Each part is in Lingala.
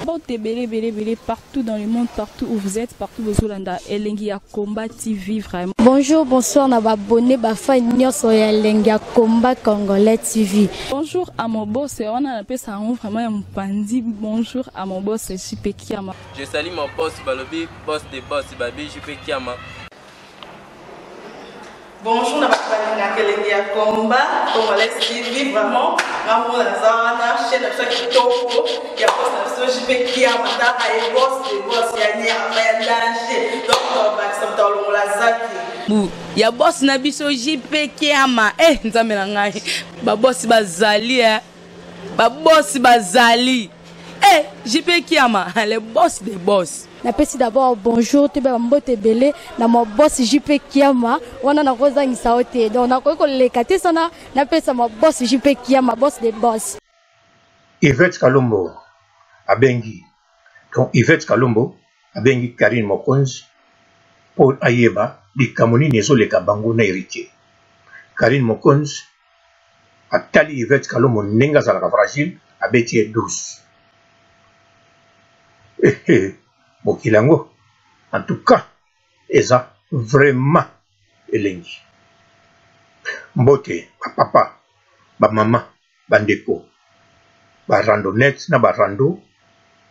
Bambote ebele ebele ebele partout dans le monde, partout où vous êtes, partout bozolanda Elengi ya Combat TV vraiment. Bonjour, bonsoir na ba abonné ba fan nyonso ya Elengi ya Combat Congolais TV. Bonjour à mon boss, on a appelé ça vraiment ya mopandi. Bonjour à mon boss JP Kiama. Je salue mon boss balobi boss de boss babi JP Kiama. Bonjour na bato balingaka elengi ya combat congolais TV vraiment nga mona naza wana chaîne na biso ya kitoko ya boss na biso JP Kiama tala ye boss de boss ya nyama ya danger donc tobakisa moto alongola zaki bu ya boss na biso JP Kiama eh nzambe na ngai ba boss bazali eh ba boss bazali eh JP Kiama le boss des boss. Napesi d'abord bonjour toyeba ba mbote ebele na ma boss JP Kiama wana nakozangisa yo te donc nakoki koleka te sana napesa ma boss JP Kiama boss de boss. Yvette Kalombo abengi donc Yvette Kalombo abengi Carine Mokonzi mpo ayeba likambo nini ezoleka bango na Heritier. Carine Mokonzi atali Yvette Kalombo ndenge azalaka fragile, abeti ye 12. Ehe, mokili yango en tout cas eza vraiment elengi. Mbote ba papa, ba mama, ba ndeko, ba randonnettes na ba rando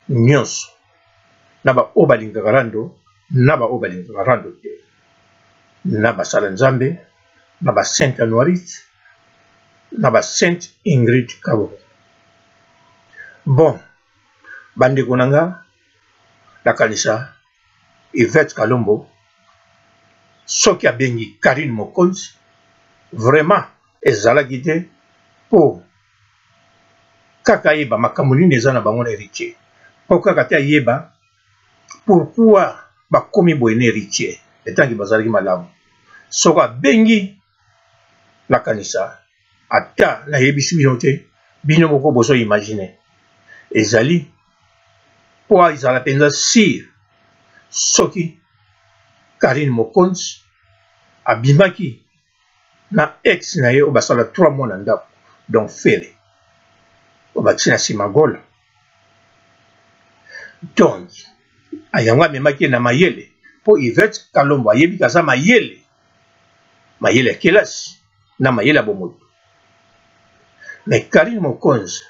nyonso, na ba oyo balingaka rando na ba oyo balingaka rando te, na basala Nzambe, na ba sainte Anuarite, na ba sainte Ingrid Kabongo. Bon, bandeko na nga, nakanisa Yvette Kalombo soki abengi Carine Mokonzi vraiment ezalaki te po kaka ayeba makambo nini eza na bango na Heritier, po kaka te ayeba pourquoi bakomi boye na Heritier etangi bazalaki malamu. Soko abengi nakanisa ata nayebisi bino te, bino moko bozo imagine ezali po ezala mpenza sire soki Carine Mokonzi abimaki na ex na ye oyo basala 3 mois na ndako, donc Ferre oyo batie na nsima Gola, donc yango amemaki ye na mayele mpo Yvette Kalombo ayebi kaza mayele, mayele ya kelasi na mayele ya bomoto. Mais Carine Mokonzi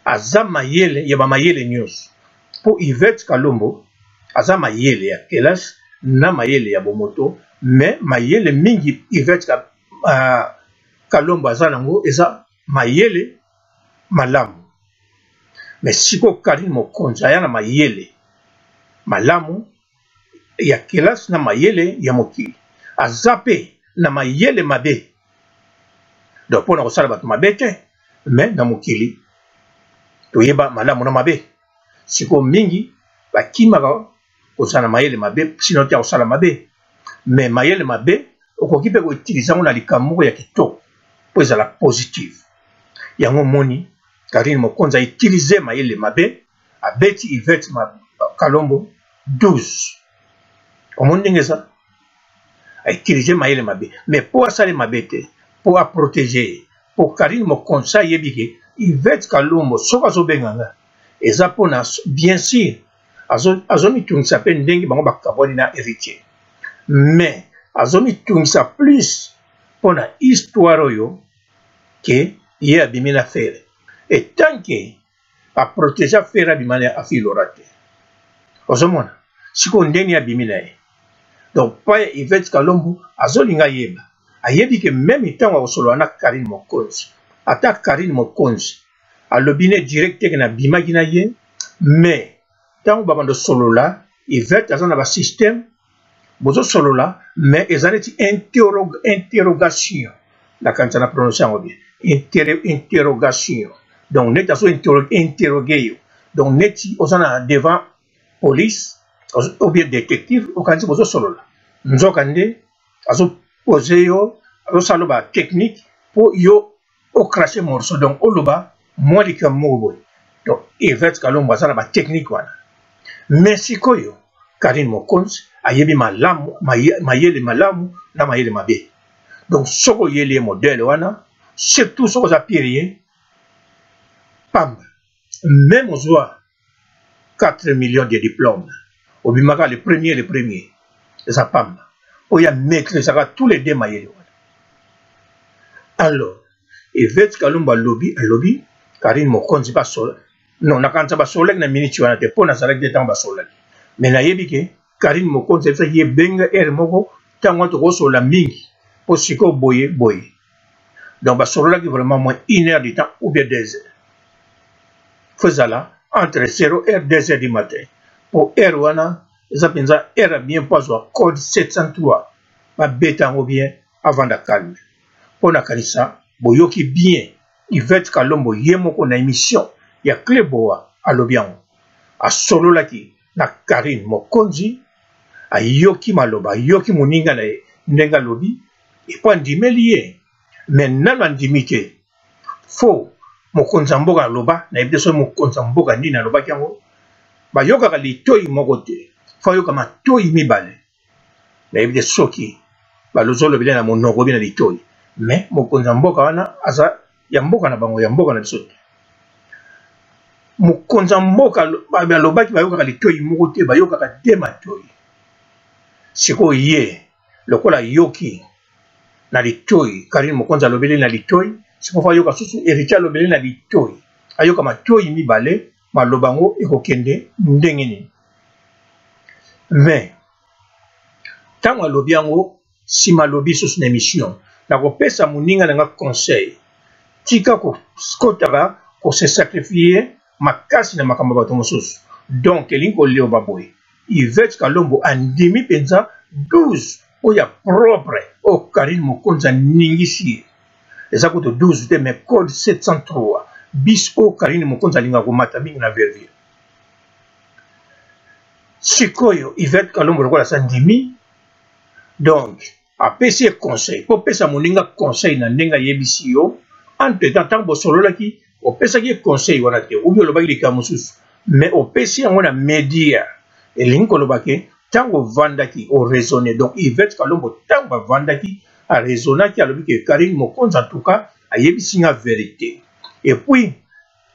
aza mayele ya ba mayele nyonso, mpo Yvette Kalombo aza mayele ya kelasi na mayele ya bomoto, mais mayele mingi Yvette Kalombo aza nango eza mayele malamu. Mais sikoyo Carine Mokonzi aya na mayele malamu ya kelasi na mayele ya mokili, aza pe na mayele mabe, donc pona kosala bato mabe te, mais na mokili toyeba malamu na mabe. Sikoyo mingi bakimaka kozala na mayele mabe, sino te kosala mabe, mais mayele mabe okoki pe koutilize yango na likambo moko ya kitoko po ezala positive. Yango omoni Carine Mokonzi a utilize mayele mabe, abeti Yvette Kalombo 12. Omoni ndenge eza a utilize mayele mabe, mais po asali mabe te, po a protéger ye, po Carine Mokonzi ayebi ke Yvette Kalombo soki azobenga nga eza pona bien sûr azomitungisa pe ndenge bango bakabwani na Héritier, mais azomitungisa plus pona histoire oyo ke ye abimi na Ferre, et tant que a protéger Ferre abima na afilora te, ozomona sikoyo ndenge abimi na ye. Donc pa ya Yvette Kalombo azolinga yeba, ayebi ke meme ntango akosolola na Carine Mokonzi, ata Carine Mokonzi alobi ne direct ke nabimaki na ye, mais ntango babanda solola Yvette aza na ba système bozosolola, mais eza neti interrogation, nakanisa na prononce yango bien, interrogation, donc neti azo interroger yo, donc neti oza na devant police ou bien détective, okanisi bozosolola, nzoka nde azo poser yo, azosala ba technique po yo o cracher morceau, donc oloba mwa likambo moko boye. Donc Yvette Kalombo aza na ba technique wana, mais sikoyo Carine Mokonzi ayebi malamu mayele malamu na mayele mabe. Donc soki oyeli ye modèle wana, surtout soki oza pire ye pamba, même ozwa 4 millions de diplômes obimaka le premier le premier eza pamba oyo amaîtrisaka tous les deux mayele wana. Alors Yvette Kalombo alobi alobi Karine Mokonzi basola non nakanisa basololaki na minute wana te mpo nazalaki te ntango basololaki, mais nayebi ke Karine Mokonzi ayebisaki ye benga heure moko ntango wana tokosolola mingi mpo sikoyo boye boye. Donc basololaki vraiment moins une heure du temps ou bien 2 heures, fo ezala entre 0 heure 2 heures du matin, mpo heure wana eza mpenza heure ya bien mpo azwa code 703 babeta yango bien avanda calme. Mpo nakanisa boyoki bien Yvette Kalombo ye moko na emission ya Cleboa alobi yango, asololaki na Carine Mokonzi, ayoki maloba, ayoki moninga na ye ndenge alobi epo andimeli ye, mais nanu andimi te fo mokonzi ya mboka aloba. Nayebi te soki mokonzi ya mboka nini alobaki yango, bayokaka litoi moko te, fo ayoka matoi mibale. Nayebi te soki balozolobela na monoko bi na litoi, mais mokonzi ya mboka wana aza ya mboka na bango, ya mboka na biso te. Mokonzi ya mboka alobaki bayokaka litoi moko te, bayokaka de matoi. Sikoyo ye lokola ayoki na litoi Karine Mokonzi alobeli na litoi, sikoyo ayoka susu Heritier alobeli na litoi, ayoka matoi mibale, maloba yango ekokende ndenge nini? Mais ntango alobi yango, nsima alobi susu na émission, nakopesa moninga na nga conseil, tika kokotaka kose sacrifier makasi na makambo ya bato mosusu. Donc elingi koloba boye, Yvette Kalombo andimi mpenza 12 oyo ya propre oyo Karine Mokonzi aningisi ye. Eza kutu 12 te, mais code 703 bis oyo Karine Mokonzi alingaka komata mingi na Verviers. Sikoyo Yvette Kalombo lokola asa ndimi, donc apesi ye conseil. Mpo opesa moninga conseil na ndenge ayebisi yo, entre temps ntango bosololaki opesaki ye conseil wana te, obi olobaki likambo mosusu, mais opesi yango na media, elingi koloba ke ntango ovandaki oraisonne. Donc Yvette Kalombo ntango avandaki araisonnaki, alobi ke Karine Mokonzi en tout cas ayebisi nga verité, et puis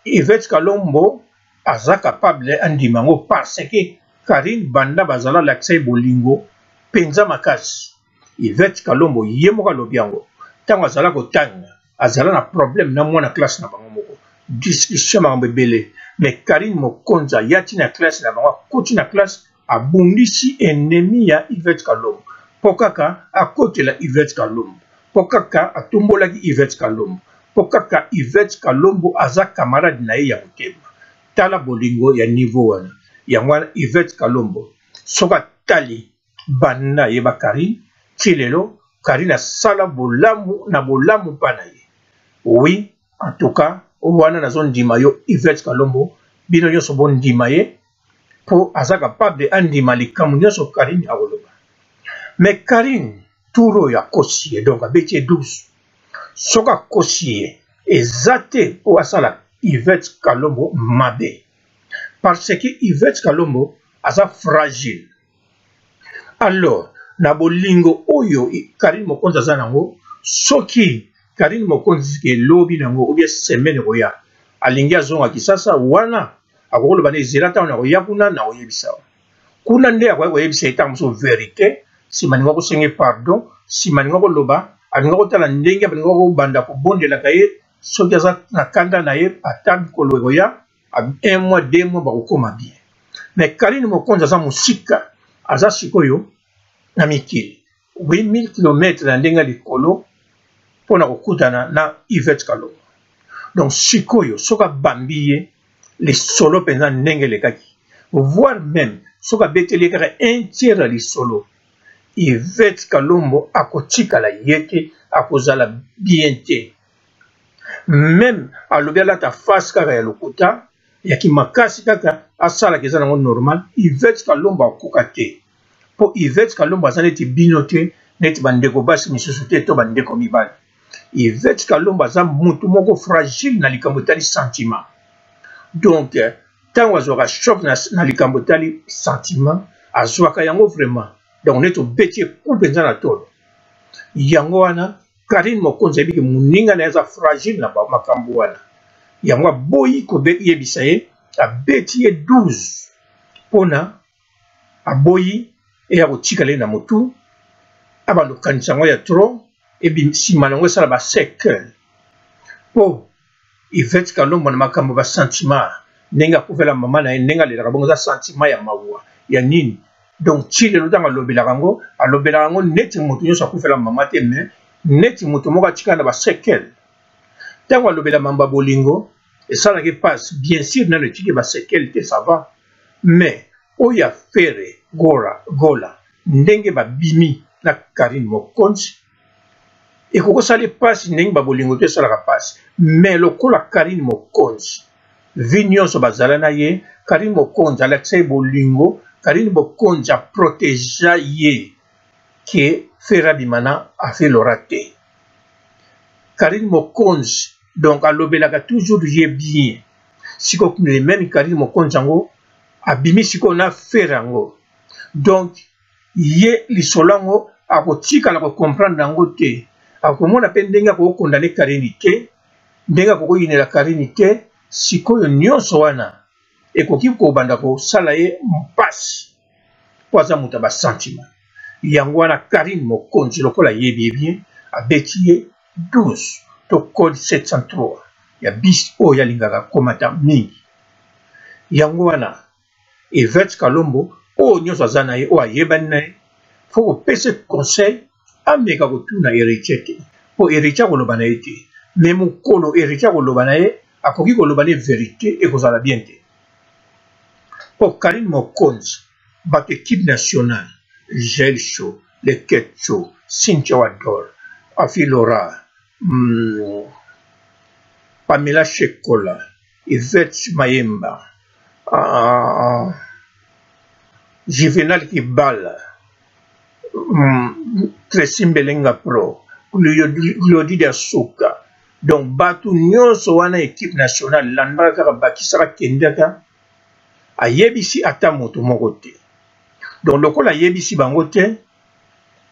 Yvette Kalombo aza capable andima yango parce que Karine banda bazala alakisa ye bolingo mpenza makasi. Yvette Kalombo ye moko alobi yango, ntango azala kotanga azala na problème na mwana classe na bango moko, discussion makambo ebele, mais Karine Mokonzi ayati na classe na bango, akoti na classe abundisi ennemi ya Yvette Kalombo mpo kaka akotela Yvette Kalombo, mpo kaka atombolaki Yvette Kalombo, mpo kaka Yvette Kalombo aza camarade na ye ya motema. Tala bolingo ya niveau wana. Yango wana Yvette Kalombo soki atali banda ayeba Karine ti lelo, Karine asala bolamu na bolamu mpa na ye. Oui, en tout cas wana nazondima yo Yvette Kalombo, bino nyonso bondima ye mpo aza capable andima likambo nyonso Karine akoloba. Mais Karine tour oyo akosi ye, donc abeti ye 12. Soki akosi ye eza te mpo asala Yvette Kalombo mabe, parce que Yvette Kalombo aza fragile. Alors na bolingo oyo Karine Mokonzi aza nango, soki Karine Mokonzi elobi nango ou bien semaine ekoya alingi azonga Kisasa, wana akoki koloba na ezela ntango nakoya kuna nakoyebisa kuna nde akoki koyebisa ye ntango mosusu verite, nsima alinga kosenge pardon, nsima alinga koloba, alinga kotala ndenge alinga kobanda kobondelaka ye soki aza na kanda na ye, ata mikolo ekoya un mois 2 mois bakokoma bien. Mais Karine Mokonzi aza mosika, aza sikoyo na mikili 8000 km na ndenge ya likolo mpo na kokutana na Yvette Kalombo. Donc sikoyo soki abambi ye lisolo mpenza ndenge elekaki, voire même soki abeteli ye kaka un tiers ya lisolo, Yvette Kalombo akotikala ye te, akozala bien te. Même alobi alata face kaka ya lokuta ya kimakasi kaka asalaka eza nango normal, Yvette Kalombo akoka te, mpo Yvette Kalombo aza neti bino te, neti bandeko basi misusu te to bandeko mibali. Yvette Kalombo aza mutu moko fragile na likambo etali sentiment. Donc ntango azwaka choc na likambo etali sentiment, azwaka yango vraiment, donc neti obeti ye coup mpenza na tolo. Yango wana Karine Mokonzi ayebiki moninga na ye aza fragile na makambo wana, yango aboyi koyebisa ye, abeti ye 12. Mpona aboyi eya kotikala ye na motu, abanda kokanisa yango ya trop, ebi nsima na yango esala ba sequelles. Mpo Yvette Kalombo na makambo ba sentiment ndenge akufela mama na ye, ndenge alelaka bongo, eza sentiment ya mawa ya nini. Donc ti lelo ntango alobelaka yango, alobelaka yango neti moto nyonso akufela mama te, mais neti moto moko atikala na ba sequelles. Ntango alobela mambo ya bolingo esalaki mpasi, bien sûr nano etiki ba sequelles te, ça va, mais oyo ya Ferre Gora Gola ndenge babimi na Carine Mokonzi ekoki kosala mpasi ndenge ba bolingo te esalaka mpasi, mais lokola Carine Mokonzi vie nyonso bazala na ye, Carine Mokonzi alakisa ye bolingo, Carine Mokonzi aprotegea ye ke Ferre abima na Afi Laura te. Carine Mokonzi donc alobelaka toujours ye bien. Sikoyo le même Carine Mokonzi yango abimi sikoyo na Ferre yango, donc ye lisolo yango akotikala kocomprendre yango te, akomona mpe ndenge akokondane Carine te, ndenge akokoyinela Carine te. Sikoyo nyonso wana ekoki kobanda kosala ye mpasi mpo aza moto ya basentiment. Yango wana Carine Mokonzi lokola ayebi ye bien, abeti ye 12 to code 703 ya bis oyo alingaka komata mingi. Yango wana Yvette Kalombo oyo nyonso aza na ye, oyo ayebani na ye, fo kopesa conseil ameka kotuna Heritier te, mpo Heritier akoloba na ye te. Mais mokolo Heritier akoloba na ye, akoki koloba ne verite, ekozala bien te. Mpo Carine Mokonzi, bato équipe nationale, Jael Show, Leketchou, Cynthia Wadol, Afi Laura, Pamela Shekola, Yvette Mayemba, Juvenal Kibala, Tracy Mbelenga Pro, Glody Dasuka. Donc bato nyonso wana équipe nationale landaka kaka, bakisaka, kendaka, ayebisi ata moto moko te. Donc lokola ayebisi bango te,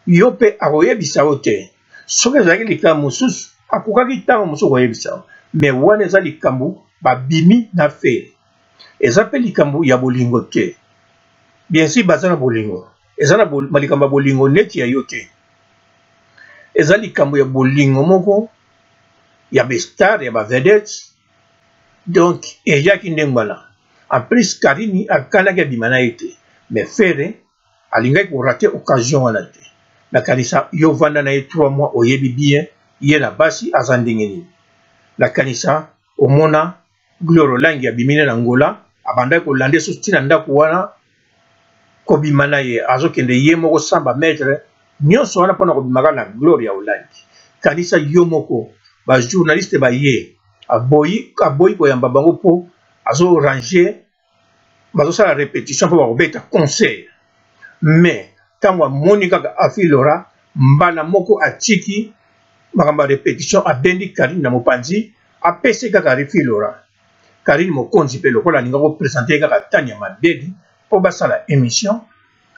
yo mpe akoyebisa yo te. Soki ezalaki likambo mosusu, akokaki ntango mosusu koyebisa yo, mais wana eza likambo babimi na Ferre, eza mpe likambo ya bolingo te. Bien sûr baza na bolingo, eza na likambo ya bolingo neti ya yo te, eza likambo ya bolingo moko ya ba star, ya ba vedette. Donc eyaki ndenge wana. En plus Carine akanaki abima na ye te, mais Ferre alingaki korate occasion wana te. Nakanisa yo vanda na ye 3 mois, oyebi bien ye na basi aza ndenge nini. Nakanisa omona Gloire Olangi abimi na Angola, abandaki kolanda ye susu na ndako wana, kobima na ye azokende ye moko sans ba maître nyonso wana mpona kobimaka na Gloria Olangi. Kanisa yo moko ba journaliste ba ye aboyi, aboyi koyamba bango mpo azo ranger, bazosala répétition mpo bakobeta concert. Mais ntango amoni kaka Afi Laura, mbala moko atiki makambo ya répétition, abendi Carine na mopanzi, apesi kaka Afi Laura. Carine Mokonzi mpe lokola alinga kopresente kaka Tania Mabedi mpo basala émission,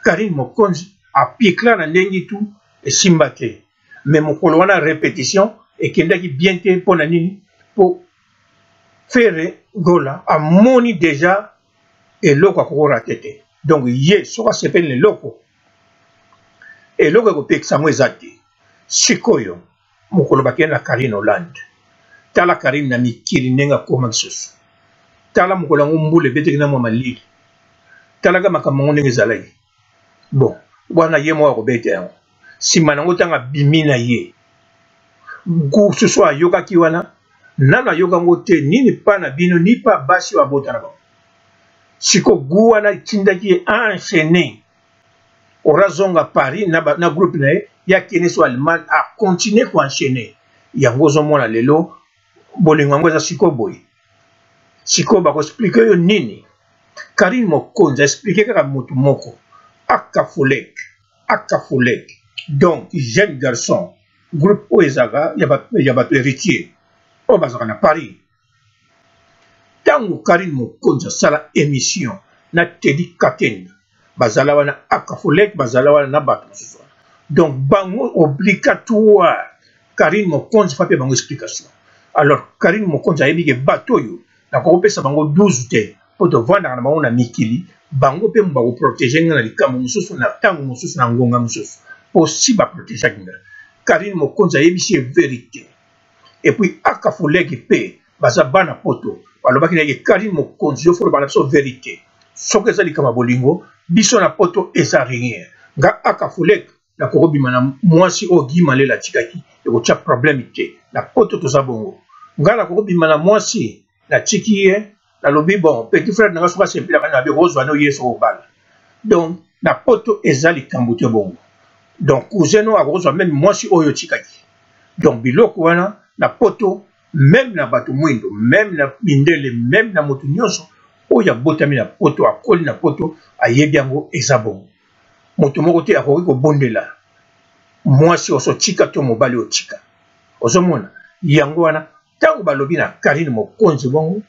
Carine Mokonzi apikla na ndenge tu esimba te. Mais mokolo wana répétition ekendaki bien te. Mpo na nini? Mpo Ferre Gola amoni déjà eloko akokorate te. Donc ye soki asepeli na eloko, eloko ekopekisa yango eza te. Sikoyo mokolo bakende na Carine Hollande, tala Carine na mikili ndenge akoma lisusu, tala mokolo yango mbula ebetaki na mwa malili, talaka makambo yango ndenge ezalaki. Bon, wana ye moko akobeta yango nsima nango ntango abimi na ye susu ayokaki wana nano ayoka yango te, nini pa na bino ni pa basi oyo abota na bango. Siko gu wana etindaki ye enchaîner ora zonga Paris na, na groupe na ye ya kende so Allemagne, a continuer ko enchaîner yango. Ozomona lelo bolingo yango eza sikoyo boye. Sikoyo bakoexplike yo nini? Carine Mokonzi explike kaka motu moko, Akafolek, Akafolek. Donc jeune garçon, groupe oyo ezalaka ya bato héritier oyo bazalaka na Paris. Ntango Carine Mokonzi asala émission na Teddy Katenda, bazala wana Akafolek, bazala wana na bato mosusu wana. Donc bango obligatoire Carine Mokonzi fa mpe bango explication. Alors Carine Mokonzi ayebi ke bato oyo nakokopesa bango 12 te. mpo tovandaka na bango na mikili, bango mpe bakoprotege nga na likambo mosusu na ntango mosusu na ngonga mosusu, mpo si baprotegeaki nga. Carine Mokonzi ayebisi ye verite. Et puis Akafuleki mpe baza bana poto balobaki na ye Carine Mokonzi yo foloba na biso verite, soki eza likambo ya bolingo biso na poto eza rien. Nga Akafuleki nakoki kobima na mwasi oyo Guy Malela atikaki, ekotya problème te. Na poto toza bongo. Nga nakoki kobima na mwasi natiki ye, nalobi bon petit frère na nga soki asepelaka na bi kozwa no ye soki obala. Donc na poto eza likambo te bongo. Donc cousin no akozwa meme mwasi oyo otikaki. Donc biloko wana na poto meme na bato mwindo, meme na mindele, meme na moto nyonso oyo abotami na poto, akoli na poto, ayebi yango eza bongo. Moto moko te akoki kobondela mwasi oso tika to mobali otika. Ozomona yango wana ntango balobi na Carine Mokonzi bongo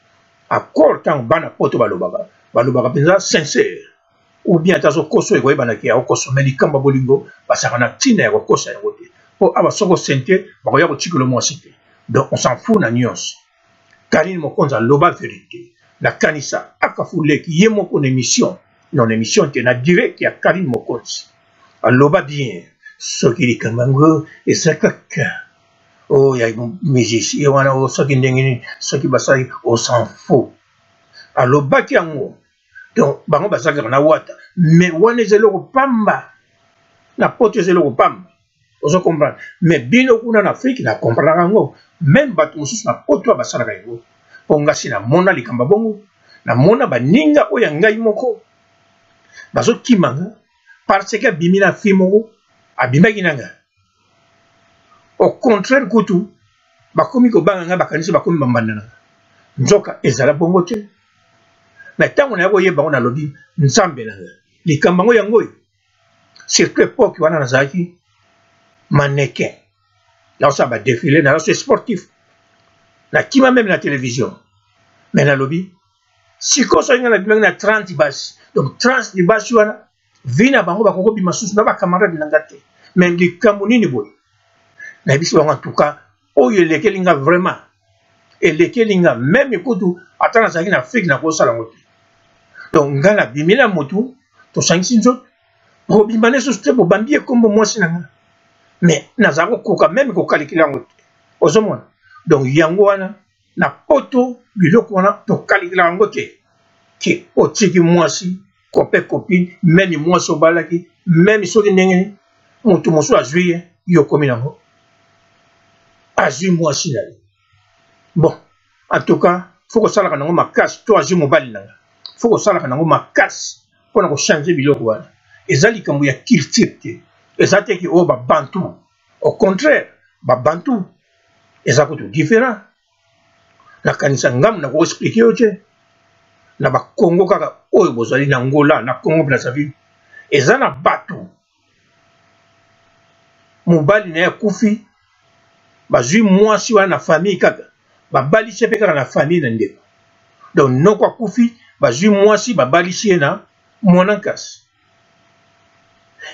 accord, ntango bana poto balobaka, balobaka mpenza sincère ou bien ata azokoso ekoyebana ke akokoso, mais likambo ya bolingo bazalaka na ntina ya kokosa yango te, mpo awa soki osente bakoya kotikela mwasi te. Donc on s'en fout na nyonso. Carine Mokonzi aloba verite, nakanisa akafuleki ye moko na émission, non émission te, na direct ya Carine Mokonzi aloba bien, soki likambo yango eza kaka oyo ya musicien wana, oyo soki ndenge nini, soki basali, on s'en fout. Alobaki yango. Donc bango baza kaka na wata, mais wana eza eloko pamba, na poto eza eloko pamba, ozo comprendre. Mais bino kuna na Afrique na comprendre yango, même bato mosusu na poto basalaka yango. Mpo nga si namona likambo bongo, namona baninga oyo ya ngai moko bazokima nga parce que abimi na fille moko, abimaki na nga. Au contraire kutu bakomi kobanga nga, bakanisi bakomi bambanda na nga, nzoka ezala bongo te. Mais ntango naya koyeba yango, nalobi nzambe na nga, likambo yango yango oyo. Surtout époque wana nazalaki mannequin, nazosala badefile, nazalaki sportif, nakima meme na télévision. Mais nalobi sikoyo soki nga nabimaki na 30 basi, donc 30 basi wana vie na bango bakoki kobima susu na bacamarade na nga te. Mais likambo nini boye, nayebisi bango en tout cas oyo elekeli nga vraiment, elekeli nga meme kutu ata nazalaki na Afrique nakosala yango te. Donc nga nabimi na motu, tosangisi nzoto, bobima na lisusu te, bobambi ye kombo mwasi na nga, mais nazala kokoka meme kokalikila yango te. Ozomona, donc yango wana na poto biloko wana tokalikila yango te, ke otiki mwasi copain copine, meme mwasi obalaki, meme soki ndenge moto mosusu azwi ye, yo okomi nango azwi mwasi na ye. Bon, en tout cas fo kosalaka nango makasi, to azwi mobali na nga, fo kosalaka nango makasi mpona kochange biloko wana. Eza likambo ya culture te, eza te ke oyo babantu, au contraire babantu eza kutu différent. Nakanisa ngambo na koexplike yo te, na bakongo kaka oyo bozali na Angola, na Congo Brazzaville, eza na bato mobali na ye akufi, bazwi mwasi wana na famille kaka, babalisi ye mpe kaka na famille na ndeko. Donc noko akufi, bazwi mwasi babalisi ye na mwana nkasi.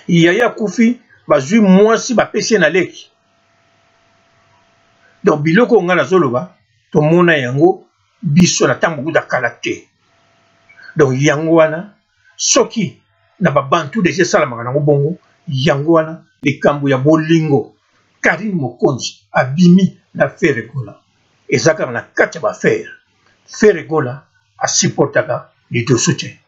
Yaya akufi, bazwi mwasi bapesi ye na leki. Donc biloko oyo ngai nazoloba tomona yango biso na ntango kuta kala te. Donc yango wana soki na babantu deja esalamaka nango bongo, yango wana likambo ya bolingo Carine Mokonzi abimi na Ferre Gola eza kaka na kati ya baaffaire. Ferre Gola asupportaka lidusu te,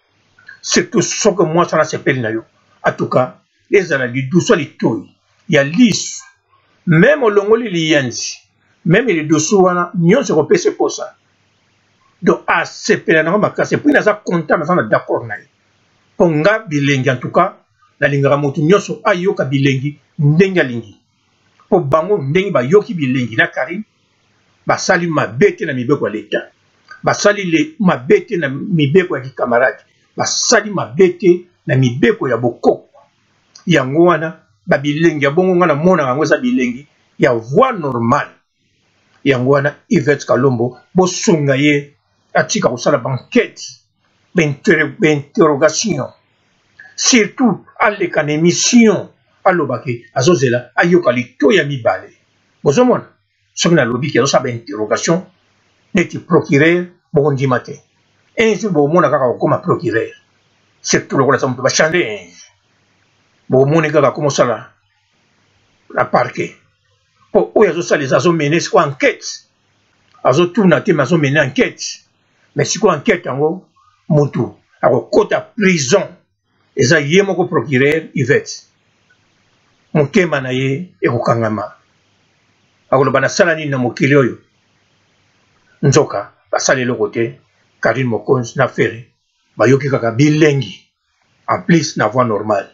surtout soki mwasi wana asepeli na yo, atuka ezala lidusu ya litoi ya lisu, meme olongoli liyanzi, meme lidusu wana nyonso ekopesa eposa. Donc asepela nango makasi, epuis naza content, naza na d'accord na ye. Mpo nga bilengi en tout cas nalingaka moto nyonso ayoka bilengi ndenge alingi, mpo bango ndenge bayoki bilengi na Carine basali mabe te na mibeko ya leta, basali mabe te na mibeko ya kikamarade, basali mabe te na mibeko ya bokoko. Yango wana babilengi ya bongo nga namonaka yango eza bilengi ya voie normale. Yango wana Yvette Kalombo bosunga ye atika kosala banquete, bainterrogation, surtout aleka na émission alobaki azozela ayoka lito ya mibale. Bozomona soki nalobi ke azosala bainterrogation neti procureur, bokondima te. Un jour bokomona kaka kokoma procureur, surtout lokola aza moto bachange un jour bokomoni kaka komosala na parquet, mpo oyo azosala eza azomene sikoyo enquête, azotuna te, me azomene enquête. Mais sikoyo enquête yango, motu akokota prison eza ye moko procureur Yvette. Motema na ye ekokangama, akoloba nasala nini na mokili oyo? Nzoka basala eloko te. Karine Mokonzi na Ferre bayoki kaka bilengi, en plus na voix normale.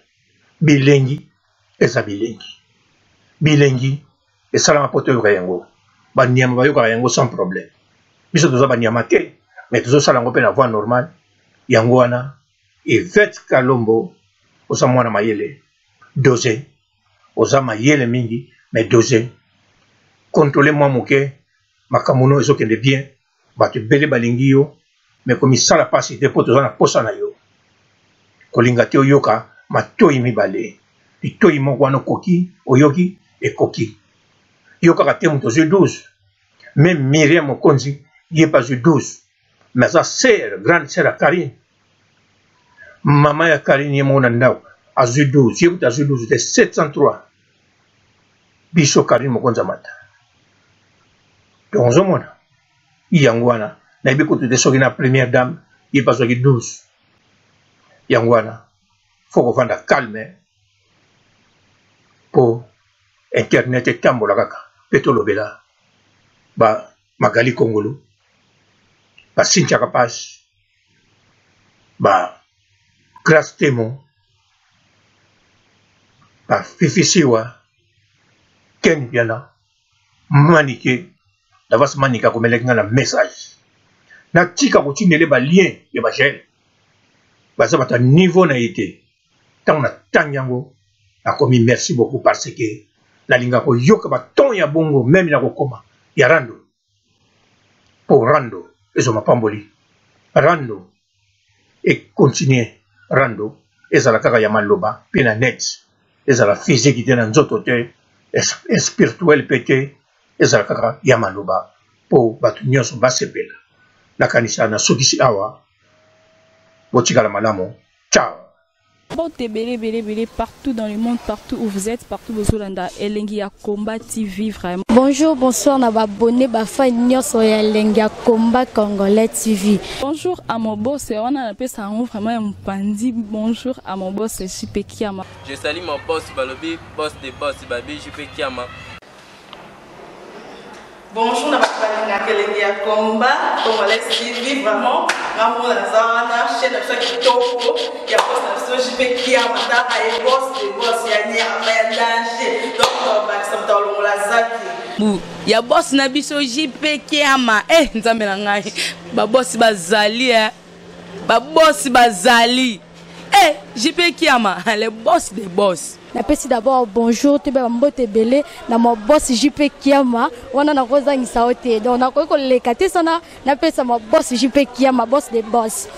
Bilengi eza bilengi, bilengi esalama mpo toyoka yango. Banyama bayokaka yango sans problème, biso toza banyama te, mais tozosala yango mpe na voix normale. Yango wana Yvette Kalombo, oza mwana mayele, dose, oza mayele mingi, mais dose, contrôle mwa moke makambo no ezokende bien. Bato ebele balingi yo, mais komisala mpasi te mpo toza na posa na yo. Kolinga te oyoka matoi mibale, litoi moko wana okoki, oyoki ekoki. Yo kaka te moto ozwi 12, même Miriam Mokonzi ye mpe azwi 12, mais aza sœur, grande sœur ya Karine, mama ya Karine ye moko na ndako azwi 12, ye kutu azwi 12 te, 703. Biso Karine Mokonzi amata. Donc ozomona yango wana, nayebi kutu te soki na première dame ye mpe azwaki 12. Yango wana fo kovanda calme mpo internet etambola kaka, mpe tolobela ba Magali Kongolo, ba Cynthia Kapash, ba Grace Temo, ba Fifi Siwa, Ken Piana, Manike Davas. Manike akomelaki nga na message natika kotindele ba lien ya ba gel, baza bato ya niveau na ye te. Ntango natangi yango, nakomi merci beaucoup, parce que nalinga koyoka baton ya bongo, meme na kokoma ya rando, mpo rando ezwa mapamboli, rando ekontinue, rando ezala kaka ya maloba mpe na net, ezala physique te, na nzoto te, spirituel mpe te, ezala kaka ya maloba mpo bato nyonso basepela. Nakanisa nasukisi awa, botikala malamu, ciao. Mbote ebele ebele ebele partout dans le monde, partout où vous êtes, partout bozolanda Elengi ya Combat TV vraiment. Bonjour, bonsoir na babonné bafan nyonso ya Elengi ya Combat Congolais TV. Bonjour à mon boss, wana napesa yango vraiment ya mopandi. Bonjour à mon boss JP Kiama. Je salue mon boss balobi boss de boss babi JP Kiama. Bonjour na bato balingaka Elengi ya Combat Congolais TV, vraiment nga moko naza wana, chaîne na biso ya kitoko ya boss na biso JP Kiama, taka ye boss de boss ya nyama ya danger, donc bakisa moto alongola zaki bu ya boss na biso JP Kiama. Eh, nzambe na ngai, babosi bazali, eh. Babosi bazali, eh, JP Kiama, le boss des boss. Napesi d'abord bonjour, toyeba bambote ebele na ma boss JP Kiama, wana nakozangisa yo te, donc nakoki koleka te sana napesa ma boss JP Kiama, boss de boss.